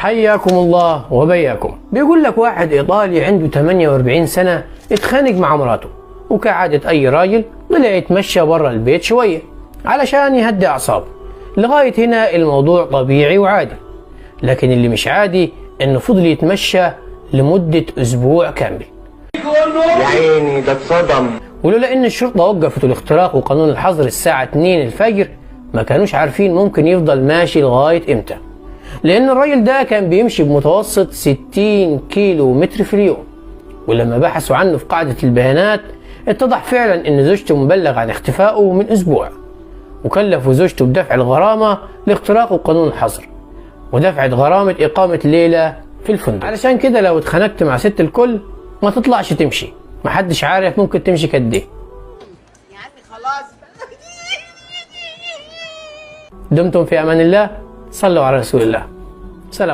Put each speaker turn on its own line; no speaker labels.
حياكم الله وبياكم. بيقول لك واحد إيطالي عنده 48 سنة اتخانق مع مراته، وكعادة أي راجل طلع يتمشى برا البيت شوية علشان يهدي أعصابه. لغاية هنا الموضوع طبيعي وعادي، لكن اللي مش عادي إنه فضل يتمشى لمدة أسبوع كامل.
يا عيني ده اتصدم.
ولولا ان الشرطة وقفت الاختراق وقانون الحظر الساعة 2 الفجر ما كانوش عارفين ممكن يفضل ماشي لغاية امتى، لان الراجل ده كان بيمشي بمتوسط 60 كيلو متر في اليوم. ولما بحثوا عنه في قاعدة البيانات اتضح فعلا ان زوجته مبلغ عن اختفائه من اسبوع، وكلفوا زوجته بدفع الغرامة لاختراق قانون الحظر ودفعت غرامة إقامة ليلة في الفندق. علشان كده لو اتخانقت مع ست الكل ما تطلعش تمشي، محدش عارف ممكن تمشي قد ايه.
يا عمي خلاص.
دمتم في امان الله، صلوا على رسول الله.